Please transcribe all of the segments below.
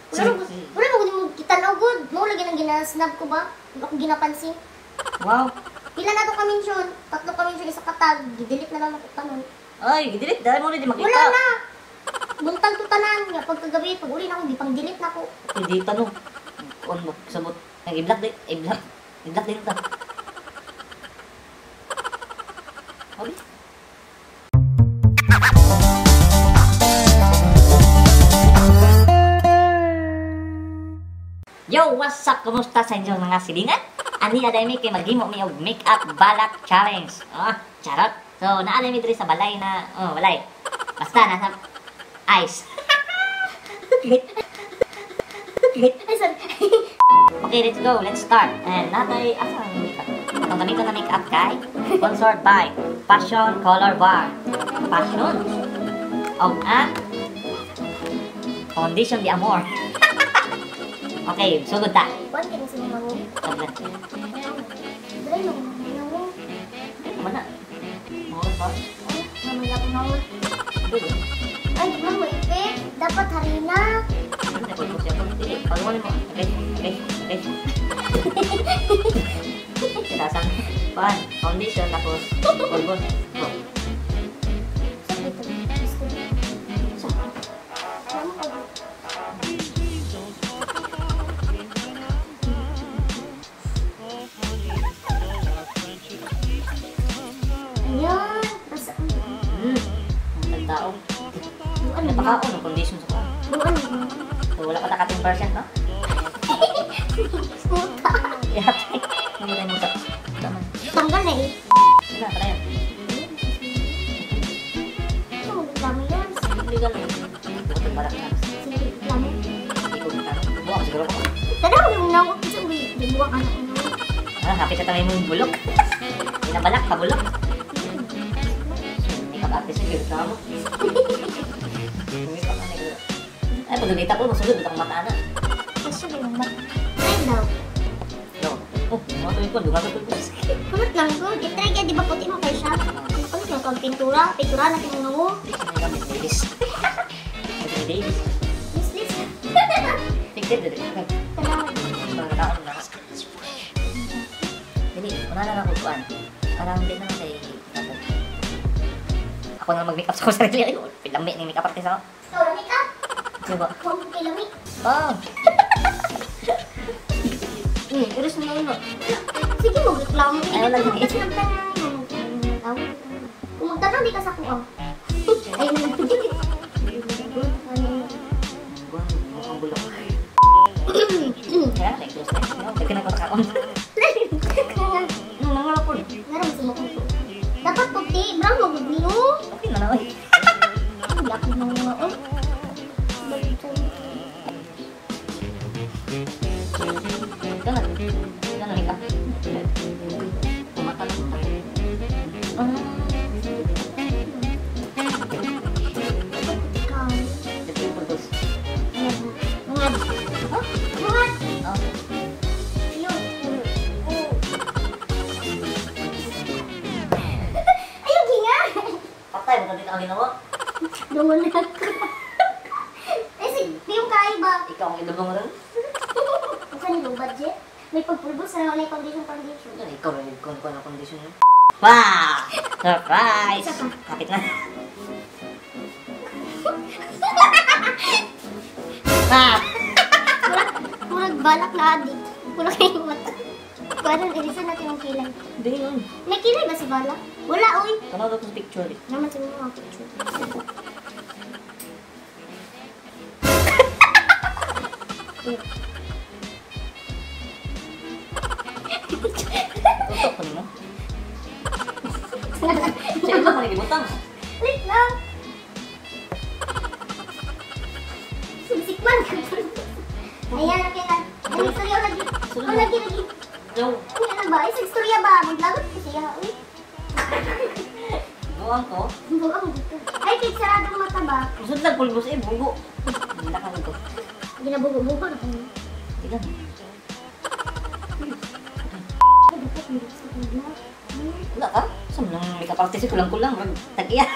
Wala mo, wala mo gud mo kitanaw gud. Mo lagi nang ginasnab ko ba? Ako ginapansin. Wow. Pila na to ka mention? Tatlo ka mention, isa ka tag. Gidelete na lang ako tanon. Ay, gidelete dahil mo na di makita. Wala na. Buntag to tanan nga pagkagabi pag uli na ako gipang delete na ko. Hindi tanong. On mo sabot. Nag i-block din, i-block. I-block din ta. Abi. Yo, what's up? Kumusta sa inyong mga silingan? Ani aday mi kay maghimo mi og makeup balak challenge. Ah, charot. So, naalay mi diri sa balay na, oh, balay. Basta nasa ice. Ay, sorry. Okay, let's go. Let's start. And natay asa ang makeup? Atong gamiton na makeup kay sponsored by Passion Color Bar. Passion. Og ang Foundation de Amor. Okay, sugod ta. Kuan kini sa mga mo. Tablet. Dali mo mo. Ano na? Mo ba? Ay, mamaya ko na. Ay, di mo effect. Dapat harina. Ano na ko siya? Dili, pagwala mo. Okay, okay, okay. Tasang pan, foundation tapos pulbos. Oh. Sa dito. Gusto. Ano ka? Ayan. Basta. Ang tao. Ano Napakaon ang condition sa kuan. Ano? So wala pa ta ka 10%, no? Muta. Yatay. Hindi na muta. Tama. Tanggal na eh. Wala pala yan. Ano mo reklamo yan? Hindi ka lang. Bukod balak na. Sige, reklamo. Hindi ko tanong. Buwa ko siguro ko. Tanaw yung nawa ko sa uwi. Di buwa ka na unaw. Ah, happy sa tamay mong bulok. Pinabalak, pabulok. Makeup artist yung reklamo. Makeup na nila. Ay, pag nagita ko, masulod. Utang mata na. Kasi yung mata. Ay, daw. No. Oh, mga tuwing ko. Duga ko tuwing ko. Kumot lang ko. Gitry ka, di ba puti mo kayo siya? Ano yung kang pintura? Pintura natin yung nawa. Gamit Davis. Gamit Davis. Yes, yes. Tigil, dali. Okay. Tanaw. Pagkataon na. Dili, una na lang ako kuan. Parang hindi na lang kay ako na mag-makeup sa akong sarili. Ay, pilami ng makeup artist ako. Ikaw, lami ka? Diba? Huwag kay lami. Oh! Iris na yun. Sige mo, reklamo. Ayaw lang. Kasi nagtanong. Kung magtanong, di ka sa kuang. Ayun na. Buwan, mukhang bulok. Kaya na, close na. Kaya na ko nakaon. No, nangalapon. Meron sa mukha ko. Dapat puti, brown mo gud niyo. Okay na na, oy. Hindi ako nang mga oh. Ikaw na. Ikaw na, makeup. Kumata na. Ah. Dapat puti ka. Ito yung pulbos. Mga. Huh? Mga. Oh. Yun. Oh. Ayaw, hinga. Patay, baka dito ang ginawa. Dungon na ako. Eh, sige, yung kay ba? Ikaw ang ilubong rin. Saan yung budget? May pagpulbos na wala foundation foundation. Yan, ikaw rin yung kung ano condition yun. Wow! Surprise! Isa pa. Kapit na. Ah! Murag balak na adik. Murag kayong mata. Kuha irisan natin ang kilay. Hindi yun. May kilay ba si Balak? Wala, oy. Tanaw daw sa picture eh. Naman sa mga picture. Tutok ko nimo. Sa iba ko nagibutang. Wait lang. Sumsikman ka. Ayan, okay na. Ay, istorya lagi. Oh, lagi, lagi. Yo, Ay, ano ba? Ay, sa istorya ba? Maglagot kasi siya, uy. buwang ko. Buang dito. Ay, kahit saradong mata ba? Usod lang pulbos eh, bugo. Hindi ka ko. Ginabugo-bugo na kami. Tigan. Ay, dapat may lipstick na black. Wala ka? Saan lang makeup artist eh, kulang-kulang. Murag tag-iya.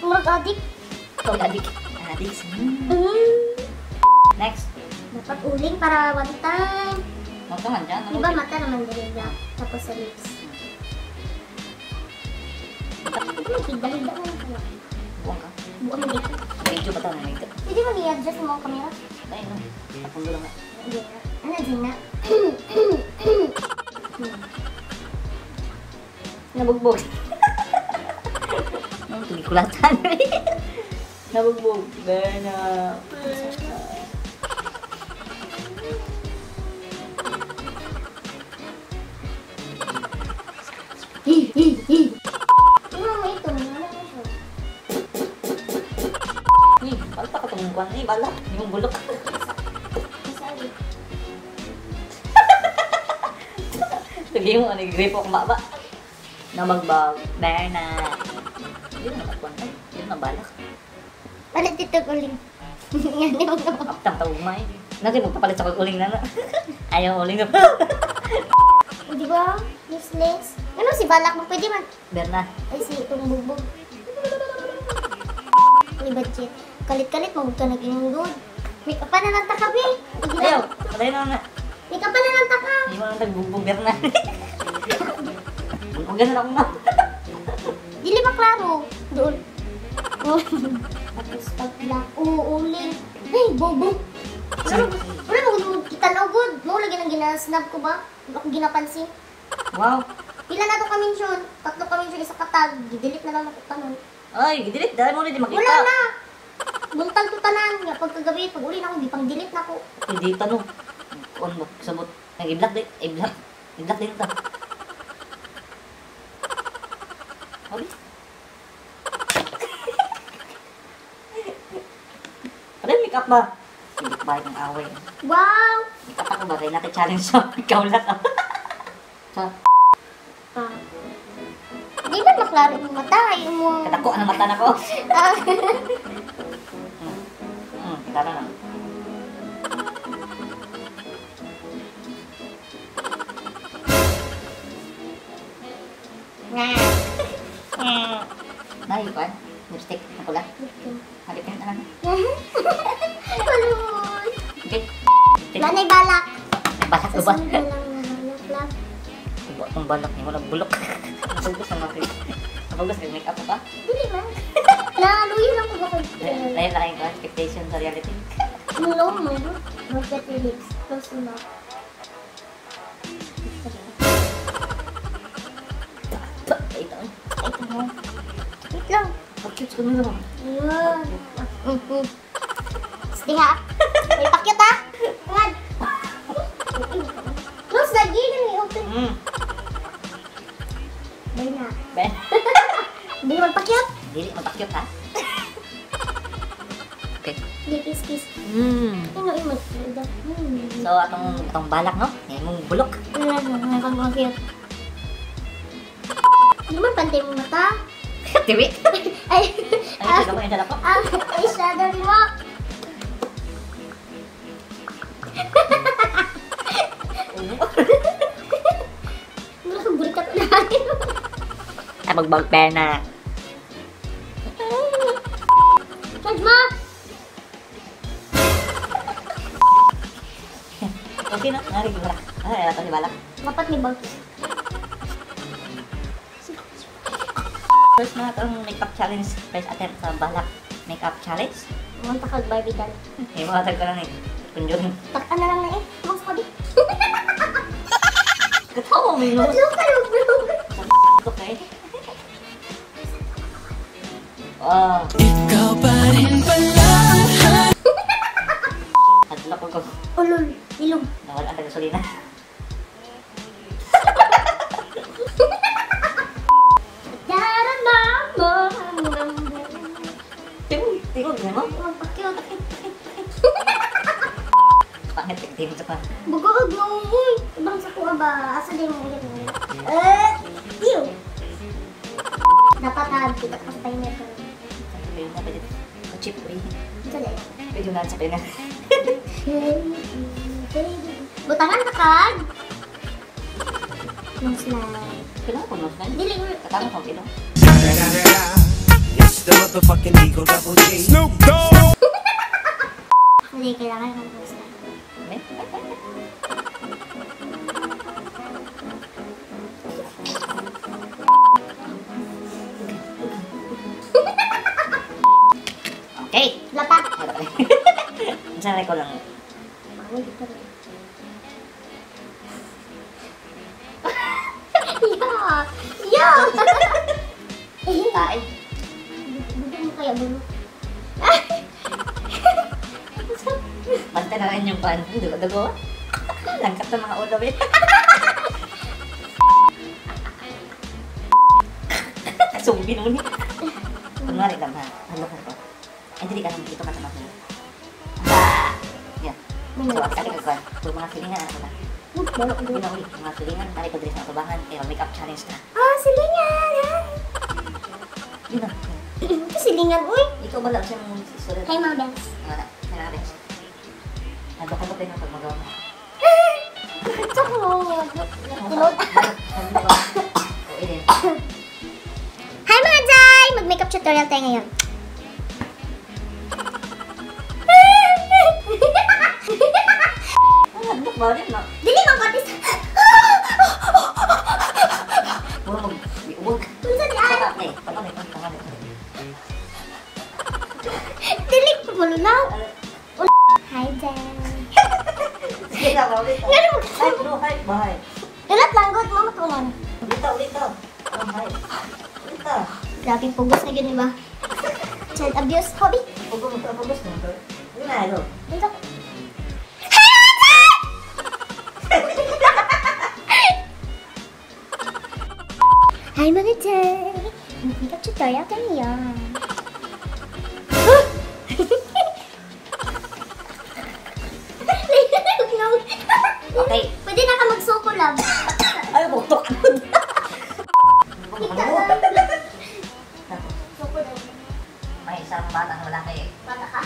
Murag adik. Ikaw adik. Adik. Next. Dapat uling para one time. Huwag ka man dyan. Di ba mata naman din black? Tapos sa lips. Higda-higda mo lang. Buang ka. Buang mo dito. Video pa ito na ito. Pwede ba i-adjust mo ang camera? Ay, no. Napulo lang na. Hindi na. Ano, Gina? Nabugbog. Ang tugikulatan. Nabugbog. Berna. Berna. Ano mo ito? Ano mo siya? Ni, palta ka itong kwan. Ni, bala. Hindi mong bulok. Masali. Sige mo, ano, gripo akong baba. Nabagbag. Berna. Hindi na nakakwan. Hindi na balak. Palit dito uling. Yan yung naman. Aptang tawag may. Natin magpapalit sa uling na na. Ayaw uling na. O, di ba? Useless. Ano si balak mo? Pwede man. Berna. Ay, si itong bugbog. May budget. Kalit-kalit, magod ka nag-ingod. May ka pa na lang takabi. Ayaw. Patay na na. May ka pa na lang taka. Hindi mo lang tagbugbog, Berna. Huwag ganun ako na. Dili ba klaro? Doon. Tapos pag black, oo, uling. Ay, bobo. Pero, wala mo gud kita logod. Mo lagi nang ginasnab ko ba? Ako ginapansin. Wow. Pila na to ka-mention? Tatlo ka-mention, isa ka tag. Gidelete na lang ako tanon. Ay, gidelete. Dahil mo na di makita. Wala na. Buntag to tanan. Nga pagkagabi, pag uli na ako, di pang delete na ako. Hindi tanong. On mo, sabot. Nag-i-block din. I-block. I-block din ito. Abi. Ano yung make-up ba? Hindi ba yung away? Wow! Make-up ako ba? Kaya natin challenge siya. Ikaw lang. So, Pa. Di ba maklaro yung mata? Ayaw mo. kadako ang mata na ko. Ah. Tara na. Nay, kuan? Lipstick na pula. Halip ka na lang. Balon. Okay. Wala na'y balak. Balak ko ba? Susunod na lang na balak lang. Ubo akong balak ni walang bulok. Napugas ang mga Napugas kag make up pa. Dili man. Naluyo lang ko ba kay... Layo na kayong expectation sa reality. No, no. Don't get your lips. Close enough. Ito. Ito mo. Wait lang. Ang cute ko nila. Ayun. Sige ha. May pakyut ha. Ngad. Close lagi. Ganun i-open. Bye na. Ben. Hindi naman pakyut. Dili mapakyut ha. Okay. Hindi, kiss, kiss. Ano yung mag... So, atong balak, no? Yung mong bulok. Ano, cute. Hindi naman pantay mong mata. Tiwi? Ay, Ay, ito ba yung dala ko? ah, eyeshadow mo. Wala kang burikat na. Ay, magbag pena. Charge mo! Okay na, narig balak. Ay, ato ni balak. Dapat ni bag. First na itong makeup challenge. First attempt sa balak makeup challenge. Munta kag Barbie doll. May mga tag ko lang eh. Conjuring. Takan na lang na eh. Mas ko di. Katawa mo yun. Look, look, look. Okay. Wow. Ikaw pa rin pala. Hadlok ko. Ulol. Ilong. Nawala ang tagasolina. Tingog, tingog mo. Magpakyut. Pangit, tingog sa pa. Bugoog mo, uy. Ibang sa kuha ba? Asa din mo ulit? Eh, ew. Dapat ha, kita ka sa timer ko. Pwede na, pwede. Chip, pwede. Ito din. Pwede na sa pwede na. Butangan ka kag. Nose line. Kailangan ko nose line. Dili, Katama ko, ilong. It's the motherfucking Eagle Double G. Snoop Dogg. Hindi, kailangan kong post na. Okay. Lapa. Sanay ko lang. Ay, dito rin. Yeah! Yeah! Tae. Budo mo kaya, bulo. Basta na lang yung pan. Dugo-dugo. Langkap ng mga ulo eh. Sumbi naman eh. Kunwari lang ha. Halo ka ko. Ay, dili ka lang. Dito ka sa mga. Ah! Yeah. So, ang kali ka. Kung mga silingan, ano na. Hindi na uli. Mga silingan, tali ko diri sa tubangan. Kaya make-up challenge na. Ah, silingan! Ah. Yun na. Ito silingan, uy! Ikaw ba lang siya mong istorya? Hi, mga bes. Wala. Hi, mga bes. Halo-halo kayo ng pagmagawa mo. Ito ko. Tinod. Hi, mga Jai! Mag-makeup tutorial tayo ngayon. Ano ba rin, no? Dili man katis. Puro mag-uwag. Unsa di ay? Dili ko malulaw. Hi, Jai. Sige na, ulit. Ngano mo? Hi, bro. Hi, bye. Ulat lang gud mo matunon. Ulit, ulit. Oh, hi. Ulit. Grabe pugos na gyud ba? Child abuse hobby. Pugos, pugos mo. Yun na, ano? Unsa? Hi, mga Jai! Makeup tutorial tayo ngayon. Okay. Pwede na ka magsuko, love. Ay, buktok. Kita lang. Suko daw. May isang batang lalaki. Bata ka.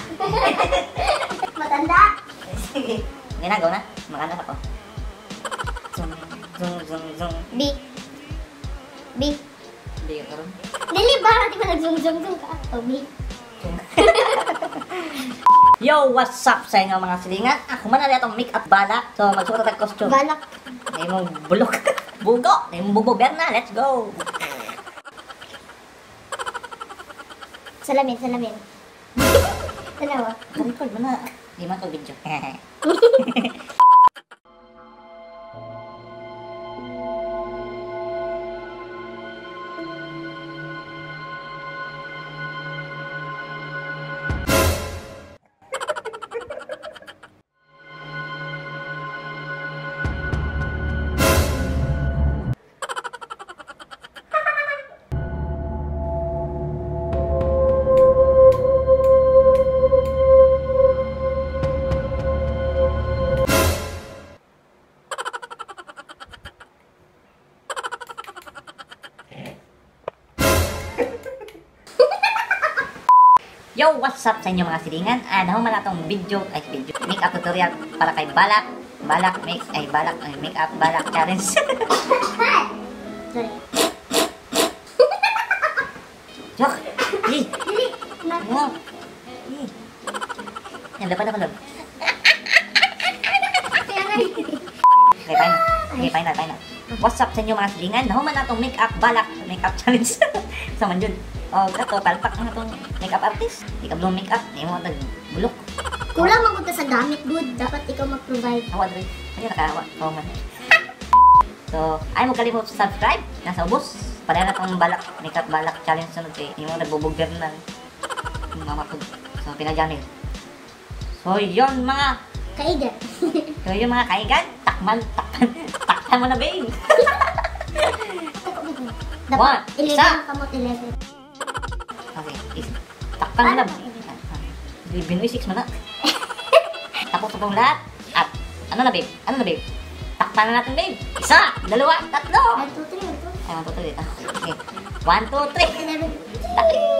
Matanda. Sige. Ginagawa na. Makanak ako. Zoom, zoom, zoom, zoom. B. B. Hindi ka karon. Dili ba? Di ba nag-zoom, zoom, zoom ka? Oh, B. Yo, what's up sa inyo mga silingan? Ako man na itong make-up balak. So, magsuot na tag costume. Balak. Na imong bulok. Bugo. Na imong bubo Berna. Let's go. Salamin, salamin. Tanawa. Record mo na. Di man ko video. Yo, what's up sa inyo mga silingan? Ano man atong video, ay video, makeup tutorial para kay Balak. Balak make, ay Balak, ay makeup Balak challenge. Sorry. Joke. Eh, Dili. Na. ano? Eh. Yan, lapan ako, love. Kaya nga. Okay, final. Okay, final, final. What's up sa inyo mga silingan? Nahuman na atong makeup balak makeup challenge. Sa man yun. O, kato, talpak na itong makeup artist. Di ka blue makeup. Di mo bulok. Kulang man gud ka sa gamit, good. Dapat ikaw mag-provide. Awa, dre. Ano nakaawa? Oo man. So, ay mo kalimot subscribe. Nasa ubos. Pareha na itong balak, makeup balak challenge sunod kay hindi mo nagbubugger na. Mama ko. So, pinajamil. So, yun mga Kaigan. So, yun mga kaigan. Takman, takman. Takman mo na, babe. Dapat One, 11 isa. kamot 11. Okay, is, takpan mo na. Binoy 6 man na. Tapos itong lahat. At, ano na, babe? Ano na, babe? Takpan na natin, babe. Isa, dalawa, tatlo. 1, 2, 3, 1, 2. Ay, 1, 2, 3 dito. Okay. 1, 2, 3. 11. Taki!